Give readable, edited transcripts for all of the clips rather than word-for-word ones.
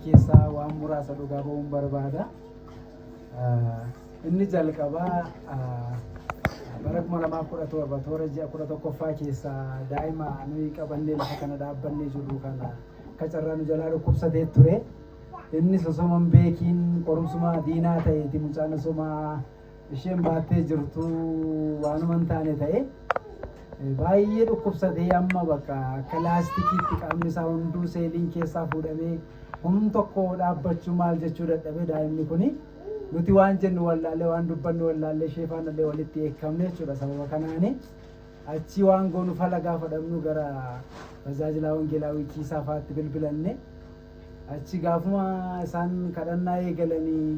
Keessaa waan muraasa dhugaa ba'uun barbaada. Inni jalqabaa bara 2017 toora ji'a 11ffaa keessa daa'ima nuyi qabannee lafa kana dhaabbannee jirru kana akka carraa nu jalaa dhukkubsatee ture. Innis osoo hin beekiin qorumsuma diinaa ta'eeti mucaan osoma isheen baattee jirtu waanuma hin taane ta'e. Baay'ee dhukkubsatee amma bakka akka laastikiitti qaamni isaa hunduu seeliin keessaa fuudhamee humni tokko dhaabbachuu maal jechuu dadhabee daa'imni kuni nuti waan jennu wallaallee waan dubbannu wallaallee ishee faanallee walitti eekkamne jechuudha sababa kanaani. Achi waan goonu fala gaafa dhabnu gara tajaajilaa wangeelaawii Kiisaa fa'aatti bilbilanne. Achi gaafuma isaan kadhannaa eegalanii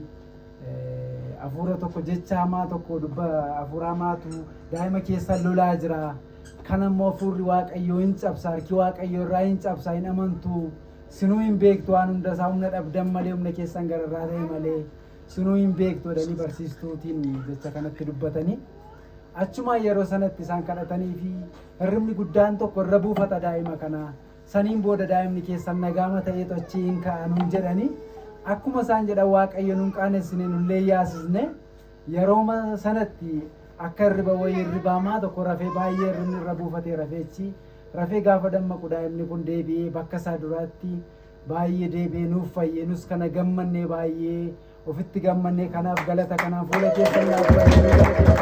Hafuura tokko jecha hamaa tokko dubba hafuura hamaatu daa'ima keessa lolaa jira. Kana immoo hafuurri Waaqayyoo hin cabsa, harki Waaqayyoo irraa hin cabsa, hin amantu. Sinuu hin beektu waan hunda isaa humna dhabdan malee humna keessan gararraa ta'e malee sinuu hin beektu jedhanii barsiistuutiin jecha kanatti dubbatanii. Achumaan yeroo sanatti isaan kadhatanii fi hirribni guddaan tokko irra buufata daa'ima kanaa. Saniin booda daa'imni keessan nagaama ta'eetu achii hin ka'a nuun jedhani. Akkuma isaan jedhan Waaqayyo nun qaanessine nullee yaasisne. Yerooma sanatti akka hirriba wayii hirribaamaa tokko rafee baay'ee hirribni irra buufatee rafee achi rafee gaafa dammaqu daa'imni kun deebi'ee bakka isaa duraatti baay'ee deebi'ee nuuf fayyee nus kana gammannee baay'ee ofitti gammannee kanaaf galata kanaan fuula keessan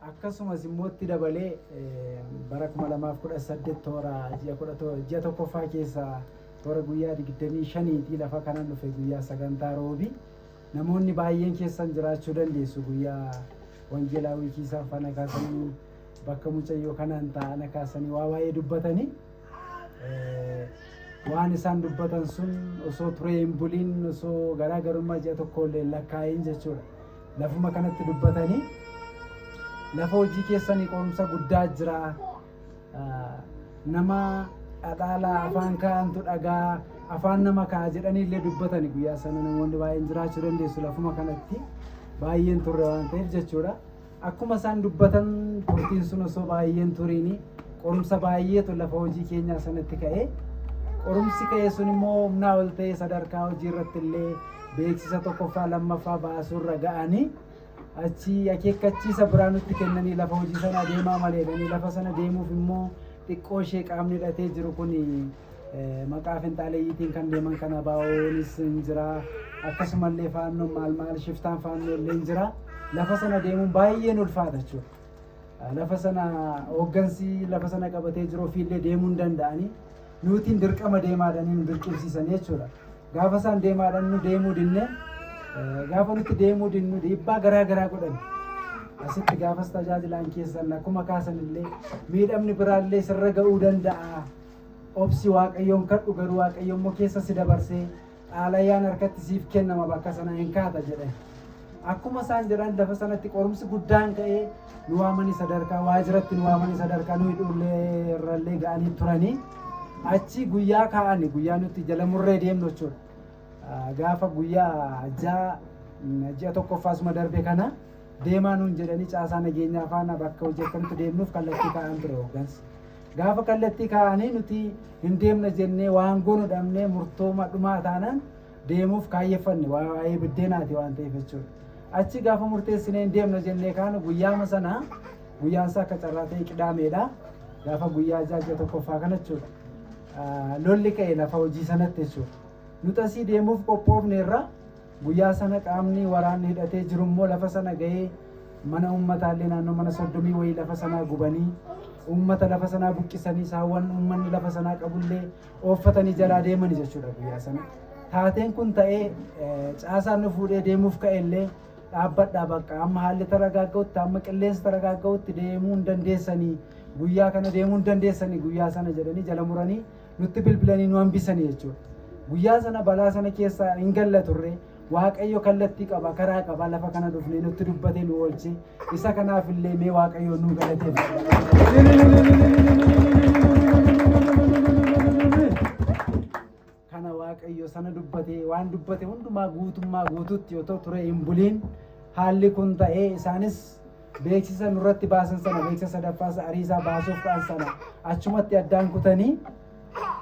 akkasumas immoo itti dabalee bara 2018 toora ji'a tokkoffaa keessa toora guyyaa 25 lafa kanan dhufe guyyaa sagantaa roobi namoonni baay'een keessan jiraachuu dandeessu guyyaa wangeelaawii kiisaa faana kaasanii bakka mucayyoo kanaan taa'ana kaasanii waa baay'ee dubbatanii waan isaan dubbatan sun osoo turee hin buliin osoo garaagarummaa ji'a tokko illee lakkaa'iin jechuudha. Lafuma kanatti dubbatanii lafa hojii keessanii qorumsa guddaa jira. Nama dhadhaalaa afaan kaa'antu dhagaa afaan nama kaa'a jedhanii illee dubbatani guyyaa sana namoonni baay'een jiraachuu dandeessu lafuma kanatti baay'een turre waan ta'eef jechuudha. Akkuma isaan dubbatan turtiin sun osoo baay'een turiini qorumsa baay'eetu lafa hojii keenyaa sanatti ka'e. Qorumsi ka'e sun immoo humnaa ol ta'ee sadarkaa hojii irratti illee beeksisa tokkoffaa lammaffaa baasuurra ga'anii achi akeekkachiisa biraa nutti kennanii lafa hojii sana deemaa malee jedhanii lafa sana deemuuf immoo xiqqoo ishee qaamni hidhatee jiru kun maqaa finxaaleeyyiitiin kan deeman kana baa'oonis hin jira akkasumallee faannoon maal maal shiftaan faannoo illee hin jira lafa sana deemuun baay'een ulfaata jechuudha. Lafa sana hooggansi lafa sana qabatee jiru ofiillee deemuu hin danda'anii nuutiin dirqama deemaadhanii nu dirqimsiisanii jechuudha. Gaafa isaan deemaadhaan nu deemuu dinne gaafa nuti deemuu dinnu dhiibbaa garaa garaa godhan. Asitti gaafas tajaajilaan keessan akkuma kaasan illee miidhamni biraallee sirra ga'uu danda'a. Obsi Waaqayyoon kadhu garuu Waaqayyo immoo keessa si dabarsee xaalayaan harkatti siif kennama bakka sana hin kaata jedhe. Akkuma isaan jedhan lafa sanatti qorumsi guddaan ka'ee nu waamanii sadarkaa waajiratti nu waamanii sadarkaa nu hidhuullee irrallee ga'anii turanii achi guyyaa kaa'ani guyyaa nuti jala murree deemnu jechuudha. Gaafa guyyaa ja'a ji'a tokkoffaasuma darbe kana deemaa nuun jedhanii caasaa nageenyaa faana bakka hojii akka nuti deemnuuf kallattii kaa'an ture hooggansi. Gaafa kallattii kaa'anii nuti hin deemna jennee waan goonu dhabnee murtoo dhumaa taanaan deemuuf kaayyeffanne waa'ee biddeenaati waan ta'eef jechuudha. Achi gaafa murteessinee hin deemna jennee kaanu guyyaama sana guyyaan isaa akka carraa ta'e qidaameedha. Gaafa guyyaa ja'a ji'a tokkoffaa kana jechuudha. Lolli ka'e lafa hojii sanatti jechuudha. Nuti asii deemuuf qophoofneerra guyyaa sana qaamni waraanni hidhatee jiru immoo lafa sana ga'ee mana uummataallee naannoo mana soddomii wayii lafa sanaa gubanii uummata lafa sanaa buqqisanii saawwan uummanni lafa sanaa qabullee ooffatanii jalaa deemani jechuudha guyyaa sana. Taateen kun ta'ee caasaan nu fuudhee deemuuf ka'ellee dhaabbadhaa bakka amma haalli taragaaga'utti amma qilleensi taragaaga'utti deemuu hin dandeessanii guyyaa kana deemuu hin dandeessanii guyyaa sana jedhanii jala muranii nutti bilbilanii nu hambisanii jechuudha. Guyyaa sana balaa sana keessa hin galla turre Waaqayyo kallattii qaba karaa qaba lafa kana dhufnee nutti dubbatee nu oolche isa kanaaf illee mee Waaqayyo nu galateeffa. Kana Waaqayyo sana dubbatee waan dubbate hundumaa guutummaa guututti otoo ture hin buliin haalli kun ta'ee isaanis Beeksisa nurratti baasan sana, beeksisa sadaffaa ariisaa baasuuf ta'an sana achumatti addaan kutanii,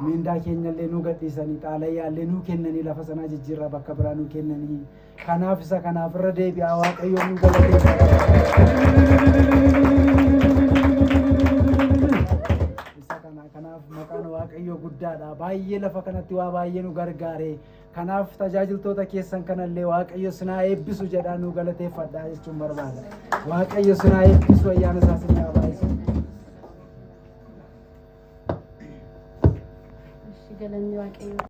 miindaa keenyallee nuu gadhiisanii, xaalayyaallee nuu kennanii, lafa sanaa jijjiirraa bakka biraa nuu kennanii. Kanaaf isa kanaaf irra deebi'aa Waaqayyoon nu galateeffadha. Isa kana kanaaf maqaan Waaqayyoo guddaadha. Baay'ee lafa kanatti waa baay'ee nu gargaare. Kanaaf tajaajiltoota keessan kanallee Waaqayyo sinaa eebbisu jedhaa nu galateeffadha jechuun barbaada. Waaqayyo sinaa eebbisu, ayyaana isaa sinaa baay'isu. Galanni Waaqayyoo.